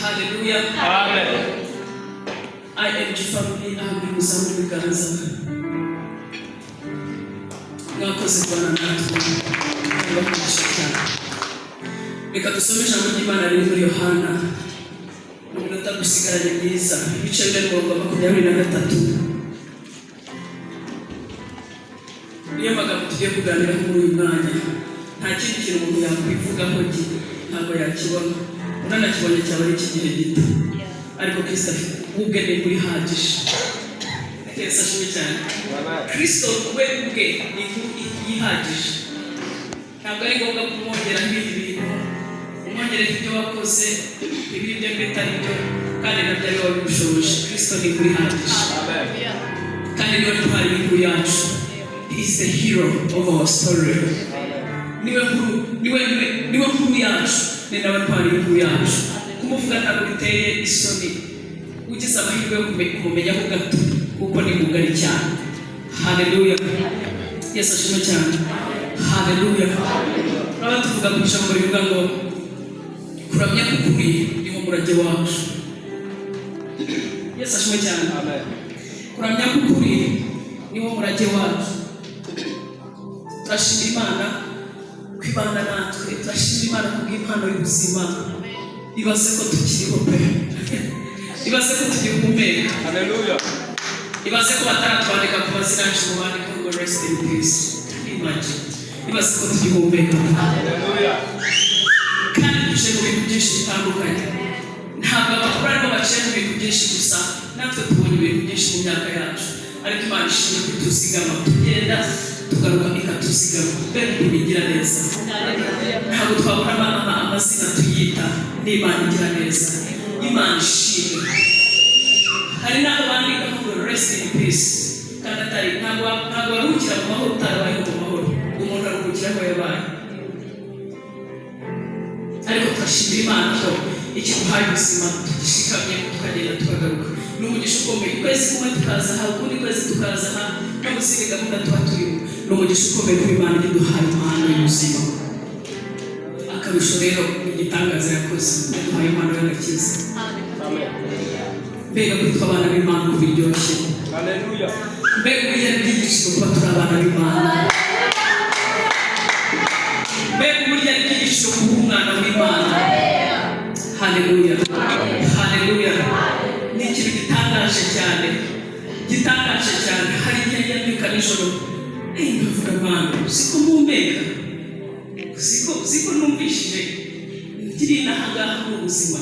Haleluya. Amen. IMG family, aho muri muzamure ibiganza. Mwakoze kubana natwe, ndabakoresha cyane. Reka dusome ijambo ry'Imana riri muri Yohana mu minota dusigaranye myiza, ibice 4, umurongo wa 23. Niyo magambo tugiye kuganiraho muri uyu mwanya. Nta kindi kintu umuntu yakwivugaho, ntabwo yakibona, unanakibonye cyaba ari icy'igihe gito, ariko Kristo ubwe ni inkuru ihagije. Yesu ashimwe cyane. Kristo we ubwe ni inkuru yihagije. Ntabwo ari ngombwa kumwongeraho ibindi bintu, umwongerera ibyo wakoze, ibiri byo bitari byo, kandi nabyo ari wowe wabibushoboje. Kristo ni inkuru ihagije kandi niwe ntwari y'inkuru yacu. He is the hero of our story. Niwe nkuru, niwe nkuru yacu, ni nawe ntwari y'inkuru yacu. Kumuvuga ntabwo biteye isoni, ugize amahirwe yo kumumenyaho gato, kuko ni mugari cyane. Haleluya, Yesu ashimwe cyane. Haleluya. Turaba tuvuga ku ijambo rivuga ngo kuramya k'ukuri niwo murage wacu. Yesu ashimwe cyane. Kuramya k'ukuri niwo murage wacu. Turashimira Imana kwibana natwe, turashimira Imana kubw'impano y'ubuzima. Ibaze ko tukiriho pe, ibaze ko tugihumeka. Hallelujah. Ibaze ko bataratwandika ku mazina yacu ngo bandike ngo "Rest in peace". Imagine, ibaze ko tugihumeka. Hallelujah. Kandi tuje mu bintu byinshi bitandukanye. Ntabwo abakuru aribo baciye mu bintu byinshi gusa, natwe tubonye ibintu byinshi mu myaka yacu, ariko Imana ishimwe kutuzigama. Tugenda tugaruka ikatuzigama. Mbega ukuntu igira neza! Ntabwo twabona amazina tuyita. Ni Imana igira neza, Imana ishimwe. Hari n'aho bandika ngo "Rest in peace" kandi atari ntabwo waruhukira mu mahoro utarabayeho mu mahoro. Umuntu aruhukira aho yabaye. Ariko turashimira Imana ko ikiduhaye ubuzima, tugishikamye, tukagenda tukagaruka. Ni umugisha ukomeye. Ukwezi kumwe tukaza aha, ukundi kwezi tukaza aha, no mu zindi gahunda tuba turimo. Ni umugisha ukomeye kuba Imana iduhaye impano y'ubuzima. Akarusho rero ni igitangaza yakoze, yaduhaye impano y'agakiza. Amen. Mbega kwitwa abana b'Imana uko biryoshye! Hallelujah. Mbega uburyo ari iby'igiciro kuba turi abana b'Imana! Mbega uburyo ari iby'igiciro kuba umwana w'Imana! Haleluya, haleluya. Ni ikintu gitangaje cyane, gitangaje cyane. Hari igihe njya mbyuka nijoro, nkavuga: "Mana, siko mpumeka, siko numvishije nkiri n'ahangaha mu buzima?"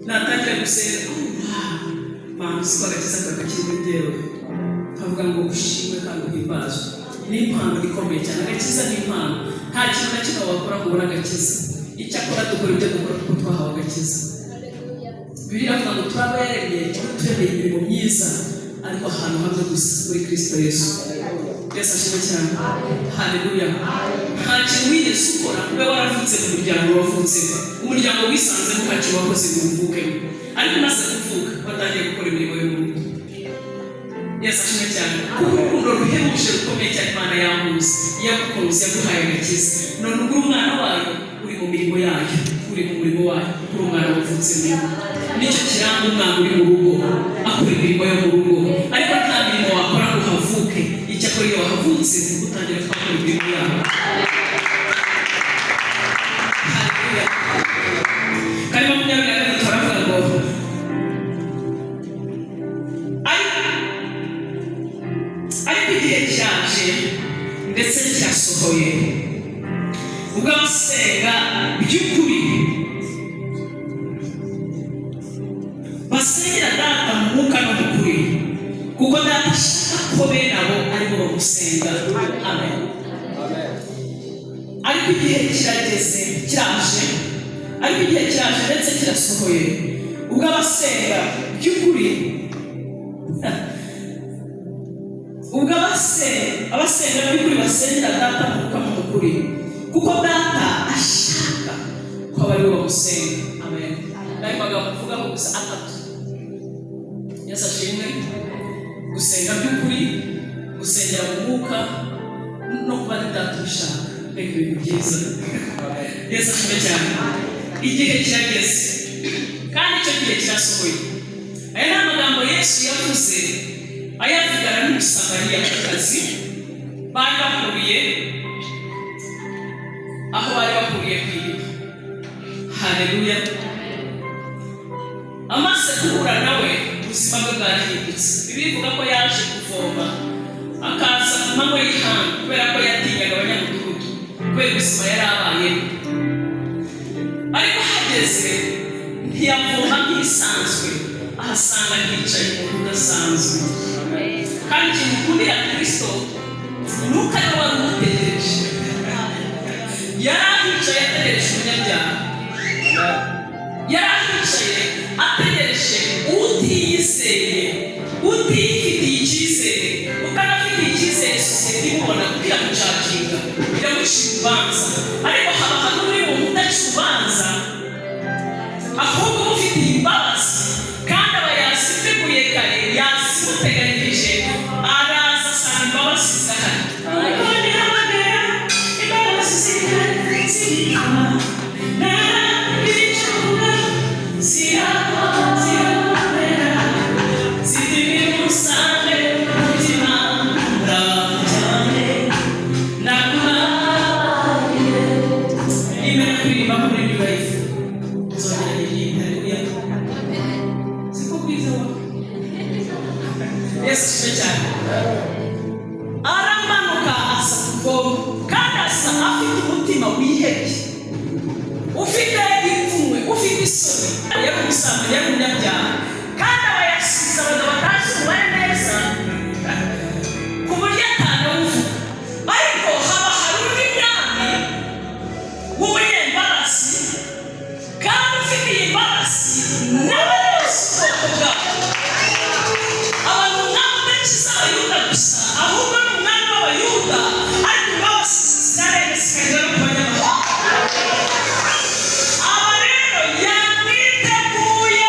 Natangira gusenga: "Oh, wow, Mana, siko agakiza kawe kakiri muri njyewe?" Nkavuga ngo ushimwe kandi uhimbazwe. Ni impano ikomeye cyane, agakiza ni impano. Nta kintu na kimwe wakora ngo ubone agakiza. Icyakora dukora ibyo dukora kuko twahawe agakiza. Bibiliya iravuga ngo turabereye, turemeye imirimo myiza, ariko ahantu hamwe gusa, muri Kristo Yesu. Yesu ashimwe cyane. Haleluya. Nta kintu wigeze ukora ube waravutse mu muryango wavutsemo, umuryango wisanzemo. Nta kintu wakoze ngo uvukemo, ariko umaze kuvuka watangiye gukora imirimo yo mu rugo. Yesu ashimwe cyane. Kuko urukundo ruhebuje rukomeye cyane Imana yamuzi, yagukunze, yaguhaye agakiza. None ubwo uri umwana wayo, uri mu mirimo yayo, uri mu murimo wayo, uri umwana wavutse mu rugo. Nicyo kiranga umwana uri mu rugo, akora imirimo yo mu rugo. Ariko nta mirimo wakora ngo uhavuke. Icyakora iyo wahavutse utangira gukora imirimo yawe. Haleluya. Kandi 23 haravuga ngo ariko igihe cyaje ndetse cyasohoye, ubwo abasenga by'ukuri basengera Data mu mwuka no mu kuri, kuko Data ashaka ko bene abo aribo bamusenga. Amen. Ariko igihe kirageze, kiraje, ariko igihe kiraje ndetse kirasohoye, ubwo abasenga by'ukuri, ubwo abasenga by'ukuri basengera Data mu mwuka no mu kuri, kuko Data ashaka ko aba aribo bamusenga. Amen. N'ayo magambo mvugaho gusa atatu. Yesu ashimwe. Gusenga by'ukuri, gusengera mu mwuka, no kuba ari Data ubishaka. Mbega ibintu byiza! Yesu ashimwe cyane. Igihe kirageze kandi Kirasohoye. Aya ni amagambo Yesu yavuze ayavugana n'Umusamariyakazi bari bahuriye aho bari bahuriye ku iriba. Haleluya! Amaze guhura nawe, ubuzima bwe bwarahindutse. Bibiliya ivuga ko yaje kuvoma, akaza ku manywa y'ihangu kubera ko yatinyaga abanyamudugudu kubera ubuzima yari abayemo. Ariko ahageze ntiyavoma nk'ibisanzwe, ahasanga hicaye umuntu udasanzwe. Kandi ikintu ukundira Kirisito ni uko ariwe wari umutegereje. Yari ahicaye ategereje umunyabyaha, yari ahicaye ategereje utiyizeye, utifitiye icyizere, utanafitiye icyizere sosiyete imubona kuko iramucaginga, iramucira urubanza. Ariko haba hari undi muntu udaca urubanza, ahubwo umufitiye imbabazi, kandi aba yaziteguye kare, yazimuteganyirije. Araza asanga imbabazi zahari. Imbabazi zihari zirikana ibicuruzwa zirakomera zirimo umutima cyane nakubabariye. Nimera kuririmba muri New Life, nzongera ndirimbe. Haleluya! Siko bwiza wa Yesu ashimwe cyane. Aramanuka asa kuvoma, kandi asa afite umutima wihebye, ufite ipfunwe, ufite isoni. Yari umusambanyi, yari umunyabyaha, kandi aba yasize abagabo batazi umubare neza ku buryo atanawuvuga. Ariko haba hari undi mwami w'umunyembabazi kandi ufitiye imbabazi n'abari bose ubwoko bwabo. Aba ni umwami udakiza Abayuda gusa, ahubwo ni umwami w'Abayuda, ariko imbabazi zirarenze zikagera no ku banyamahanga. Aba rero yamwiteguye,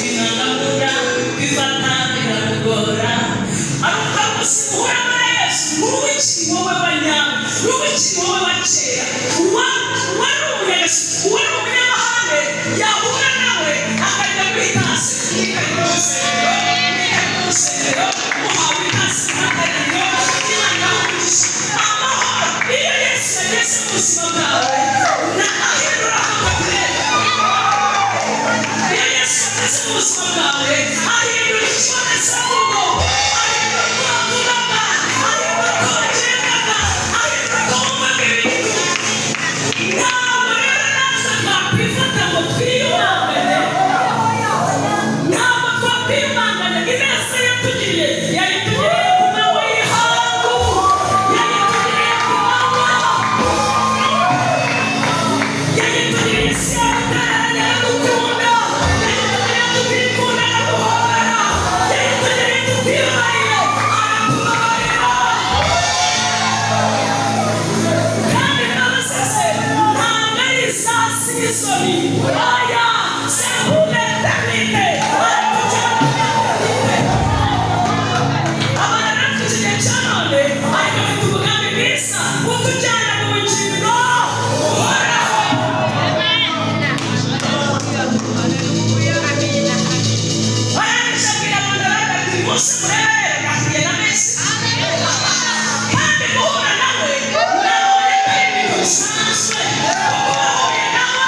inangamura bifata biramugora. Ariko uhura na Yesu, ntubukiri wowe wa nyawe, ntubukiri wowe wa kera. Uwari uwari umunyamahane yahura nawe akajya kwitase mwikari mu rusengero, mwikari mu rusengero, muhawe ikaze mu materaniro, Imana ibahe amahoro. Iyo Yesu yageze mu buzima bwawe, na ahindura aho. Iyo Yesu ageze mu buzima bwawe, ahindura ikibonezamvugo, ahindura uko wavugaga, ahindura uko wagendaga, ahindura uko wumvaga ibintu. Ntabwo rero natwe twakwifata ngo twiyumanganye, ntabwo twakwiyumanganya. Ineza yatugiriye, yayitugiriye ku manywa y'ihangu, yayitugiriye ku manywa, yayitugiriye isi yadutereranye aradukunda, yayitugiriye tutikunda araduhobera, yayitugiriye tutiyubariye aratubabarira. Kandi imbabazi ze ntabwo ari iza season, oya, c'est pour l'éternité. Aratujyana mu éternité. Abana natwe iki gihe cya none, ariko afite umugambi mwiza utujyana mu bugingo buhoraho. Arangije abwira abantu, aravuga ati: "Umunsi murebe nahuye na Mesi, kandi guhura nawe nabonye ko ari ibintu bisanzwe, kuko wahuye nawe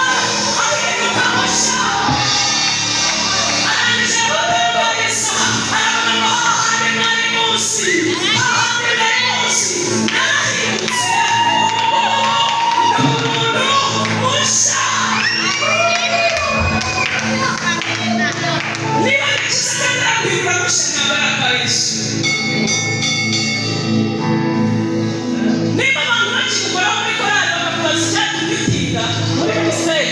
ahinduka mushya." Arangije abatangariza, aravuga ngo: "Hahandi mwari munsi, hahandi mwari munsi, narahindutse, ubu ngubu ndi umuntu mushya." Niba agakiza kataraguhindura mushya, ntabwo ari aka Yesu. Niba abantu bakigukoraho muri korali bakakubaza icyatumye utinda muri minisiteri,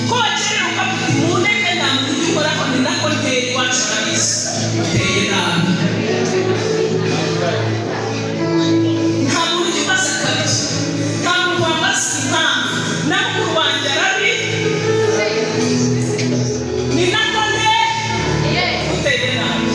ko wakerewe, ukavuga uti: "Mundeke, nta muntu ujya ukoraho, ni nako nteye iwacu, urabizi, uteye nabi," nta muntu ujya ubaza kabiri, nta muntu wambaza impamvu. Na mukuru wanjye arabi, ni nako nteye, uteye nabi.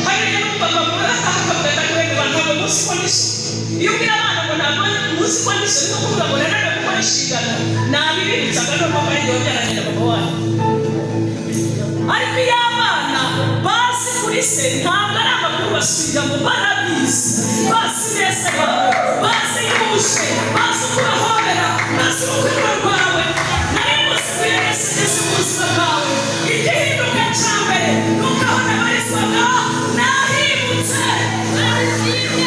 Hari n'umupapa mubona akavuga ati: "Wenda abantu ntabwo muzi ko n'isuku." Iyo ubwira abana ngo ntabwo muzi ko n'isuku, ni ukuvuga ngo nanone gukora inshingano nabibibutsaga, noneho ko ari igihe wabyaranye na papa wanyu. Bumvise ntabwo ari amakuru basubiramo, barabizi, bazi neza yawe, bazi yuje, bazi uko ubahobera, bazi urukundo rwawe. Nari musubiye neza mu buzima bwawe. Igihinduka cya mbere ni uko aho nabarizwaga nahimutse,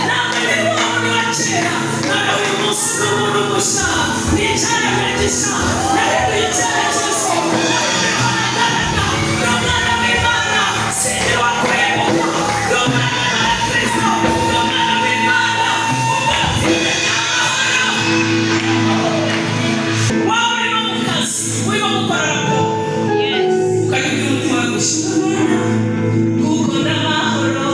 ntabwo ndi wa wundi wa kera. Noneho uyu munsi ni umuntu mushya, ni icyaremwe gishya, nahinduye icyerekezo, nahinduye aho naganaga. Ndi umwana w'Imana, sinjye wakurimbuka. Ndi umwana wa Kristo, ndi umwana w'Imana. Ubwo amahoro. Waba uri no mu kazi, urimo gukora raporo, ukajya ubwira umutima wawe gushima Imana kuko n'amahoro.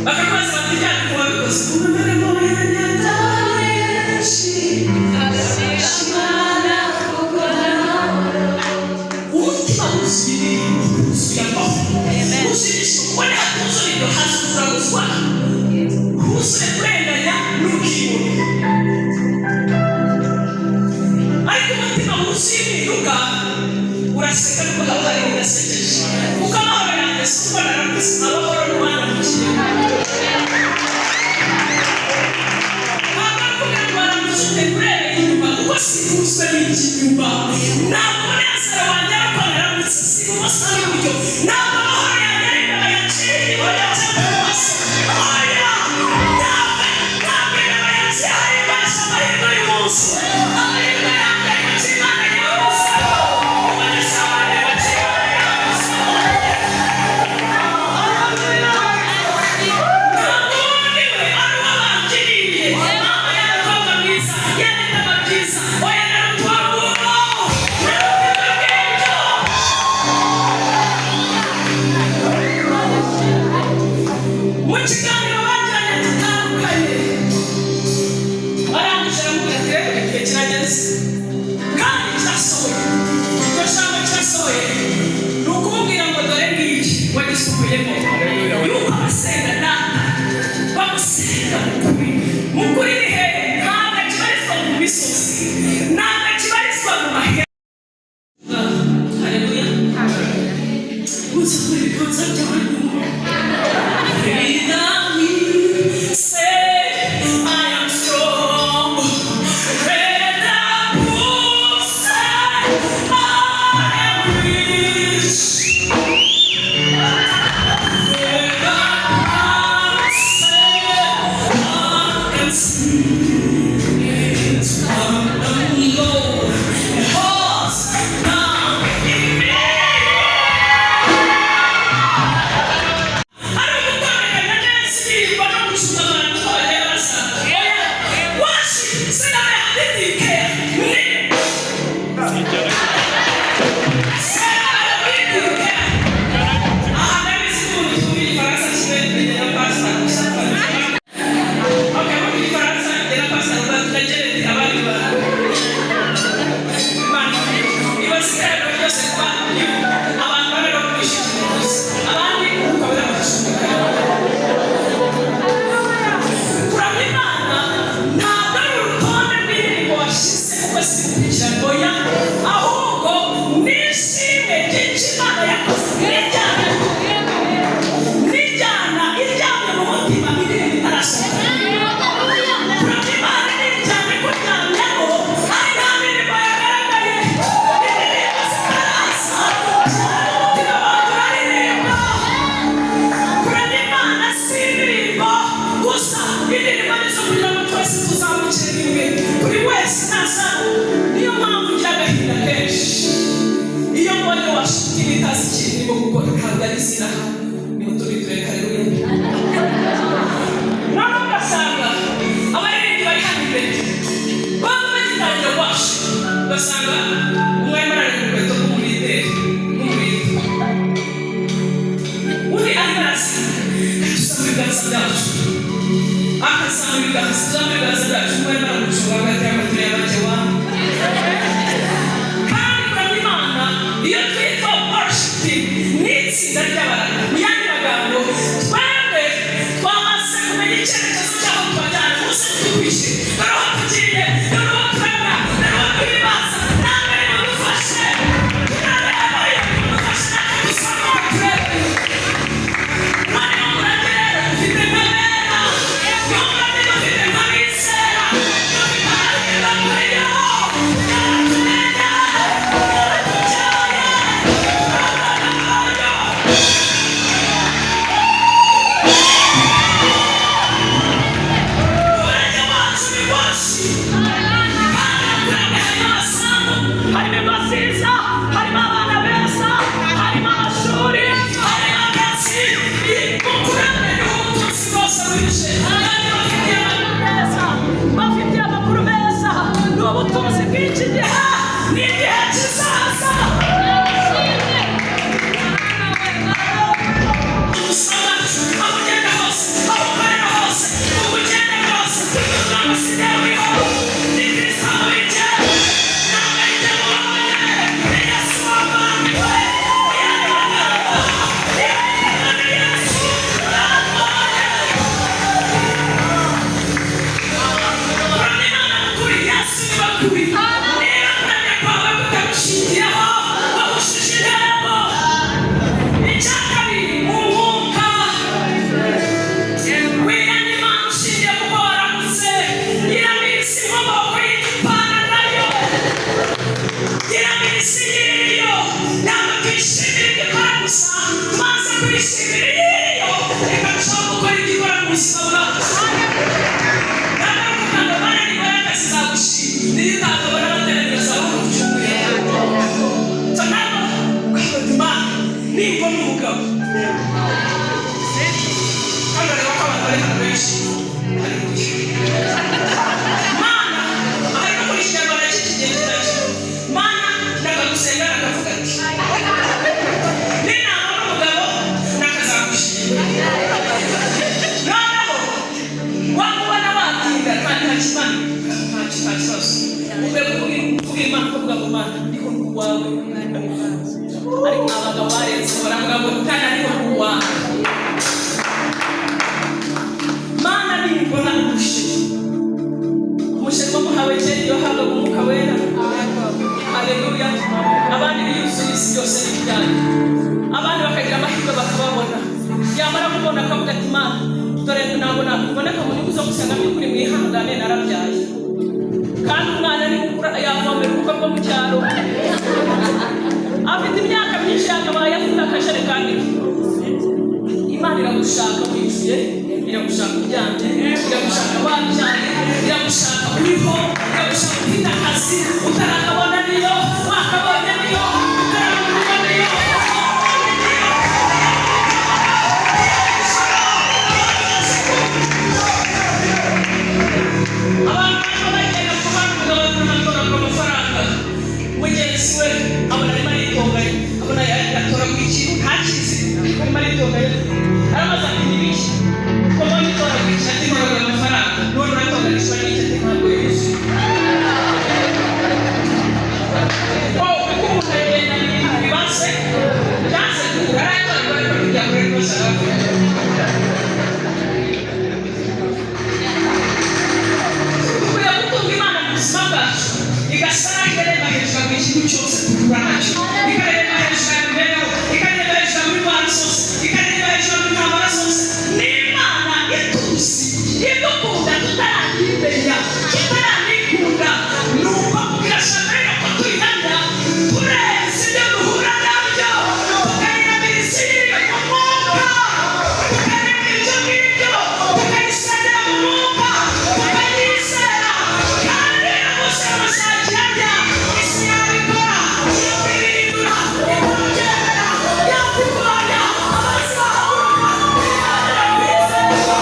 Bakakubaza bati: "Ryari ko wabikoze?" Umurimo Imana kuko n'amahoro. Umutima wuzuye indirimbo, wuzuye amahoro, wuzuye ibyishimo. Ubona hatuzuye ibyo, haza kuraguzwa, huzuye kurenganya n'ubwibone. Ariko umutima wuzuye impinduka uraseka nubwo haba hari udasekeje, kuko amahoro yanjye si uko narakuze, amahoro n'umwana mu kintu. Ntabwo ari kugira ngo baramutse kureba inyuma, kuko sinuzwe n'iby'inyuma. Ntabwo umunezero wanjye ari uko naramutse, si ibumoso n'iburyo. Ntabwo amahoro yanjye ari imbere yaciye iburyo cyangwa ibumoso. Oya, ntabwo imbere yaciye ahimbaje amahirwe y'umunsi. Amahirwe yanjye ari mu cy'Imana yavuze, umugisha wanjye mu cy'Imana yavuze. Ntabwo undi we ari uw'abangiriye mama y'abakobwa mwiza yanitaba byiza. Oya, narutuwa nguwo, narutuwa bw'ibyo. Mu kiganiro bagiranye gitandukanye, arangije aramubwira ati: "Rero igihe kirageze kandi kirasohoye." Iryo jambo "kirasohoye" ni ukumubwira ngo dore ngiki wagisohoyemo, yuko abasenga Data bamusenga mu kuri. Mu kuri ni hehe? Ntabwo akibarizwa mu misozi, ntabwo akibarizwa mu mahema. Haleluya! Muzamure ibiganza byanyu. Say, "I am strong." Let the poor say, "I am rich." Let the blind say, "I can see." The Lord has done in me. Ari ugutandukanya neza indirimbo no gucunga abantu uko bagiye basa. Oya, washi sinabehadidike ni sinabehadidike. Aha ndabizi ko umuntu twumva Igifaransa kimwe njye na pastor gusa. Okay, mu Gifaransa njye na pastor turageretse, abandi bantu Imana ibasigaye byose kuba abantu bane no kwishimira gusa, abandi ukabona bakishimira. Kuramya Imana ntabwo ari urutonde rw'indirimbo washyize kuko si gukurikirana. Oya, ahubwo ni ishimwe ry'icyo Imana yakoze, n'ijyana n'ijyana iryamye mu mutima, indirimbo itarasohoka. Kuramya Imana ni ijyana ikuryamyemo ari nta ndirimbo yagaragaye, indirimbo zitaraza, umutima wawe uraririmba. Kuramya Imana si indirimbo gusa. Indirimbo nizo kugira ngo twese tuzamukire rimwe, buri wese nasa. Niyo mpamvu ngira agahinda kenshi iyo mbonye washuti bitazi ikintu irimo gukora. Ntabwo ari izina, ni utundi turere. Haleluya! Noneho ugasanga abaririmbyi bari hano imbere baba bagitangira washa, ugasanga umwe arimo arareba urukweto rw'umulideri rw'umulideri, undi arimo araseka. Tuzamura ibiganza byacu, akazamura ibiganza, tuzamura ibiganza byacu. Umwe arimo aramucunga hagati y'amatwi y'abake wa. Kandi kuramya Imana, iyo twitwa worship team, ni itsinda ry'abantu. Mu yandi magambo, twebwe twamaze kumenya icyerekezo cy'aho tubajyana. Muze tudukwishyure, dore aho tugiye, dore uwo turamya, dore uwo duhimbaza. Namwe nimudufashe, turareba, nimudufashe natwe duzamuka turebe. Kizaza. Ubuzima bwacu, aho ugenda hose, aho ukorera hose, uko ugenda hose, ntabwo usigaye uriho, ni Kristo muri jye. Ntabwo ari jye mubabone, ni Yesu wabambwe. Ni Yesu wabambwe. Kuramya Imana ni ukuri, Yesu niwe kuri. Niba kuramya kwawe kutagushingiraho, wahushije intego. Icya kabiri, mu mwuka wiramya Imana ushingiye kuko waramutse. Yiramiriza inkomoko y'igipana nayo, yiramiriza iyiriyo. Ntabwo tuyishimira ibyo ikora gusa, tubanze kuyishimira iyiriyo, ikarushaho gukora ibyo ikora mu buzima bwacu. Ntabwo ari ukuvuga ngo Mana nibona akazi zagushima, niyo utakabona amateraniro zawe ku cyumweru. So ntabwo ukavuga, Imana nimbona umugabo. Hano reba ko abantu bari hano benshi. Haleluya. Mana, ariko muri Kinyarwanda cy'iki gihe kitacyo, Mana ndakagusenga, nakavuga ati ninabona umugabo nakazagushima. Noneho wamubona watinda, kandi nta kimana, nta kibazo. Ukwiye kubwira Imana, ukavuga ngo Mana, ndiho ndi uwawe. Ariko abagabo barenze baravuga ngo kandi ariho ndi uwawe. Mana nimbona umusheri, umusheri wamuhawe kera iyo wahabwaga Umwuka Wera. Haleluya. Abandi biyuzuye isi yose n'ibijyanye, abandi bakagira amahirwe bakababona, yamara kubona akavuga ati Mana dore ntabwo nakuboneka mu nyungu zo gusenga. By'ukuri mwihangane, narabyaye, kandi umwana ni gukura yavomera ubukwe bwo mu cyaro, afite imyaka myinshi yakabaye afite akajerekani. Imana iragushaka wishyuye, iragushaka uryamye, iragushaka wabyaye, iragushaka uriho, iragushaka ufite akazi, utarakabona niyo, wakabonye niyo, utarakabona niyo, wakabonye niyo. Abantu barimo bagenda kubana, umugabo arimo atoragura amafaranga, mugenzi we abona arimo aritonganya, abona yatoragura ikintu ntakizi, arimo aritonganya, arabaza ati ni ibiki ko mbonye utoragura iki? Ati ntoragura amafaranga. None uratonganishwa n'iki? Ati ntabwo yuzuye. Oh, kuko umuntu agenda ibintu bibaze byanze guhura, aratoragura ariko ntibyakora rwose, aravuga. Dukwiye gutunga Imana mu buzima bwacu, igasa naho irareba hejuru buri kintu cyose duhura nacyo, ikareba hejuru ya mibereho, ikareba hejuru muri ndwara zose, ikareba hejuru mu ntambara zose. Ni Imana ituzi, idukunda tutaranimenya, tutaranikunda. Ni uko irashaka rero ko tuyihamya turenze ibyo duhura nabyo, tukayiramiriza iri mu mwuka, tukareba ibyo ngibyo, tukayisengera mu mwuka, tukayizera. Kandi iravuze muzakirarya, isi yabikora, yakwirindura, ikabyemera, yakurwanya, abanzi bahaguruka, Imana irakwizera.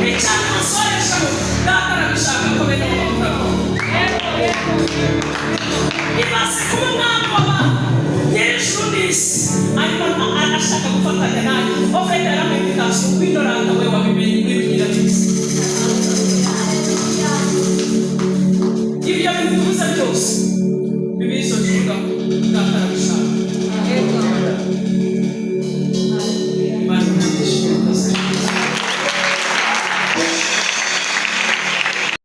Icyane musoreshaho, data arabishaka ko bene bakura ko ibaze kuba umwami w'abantu nyir'ijuru n'isi arimo ashaka gufatanya nanjye. Ofete yaramwinvitation, ngwino ranga we wabimenye.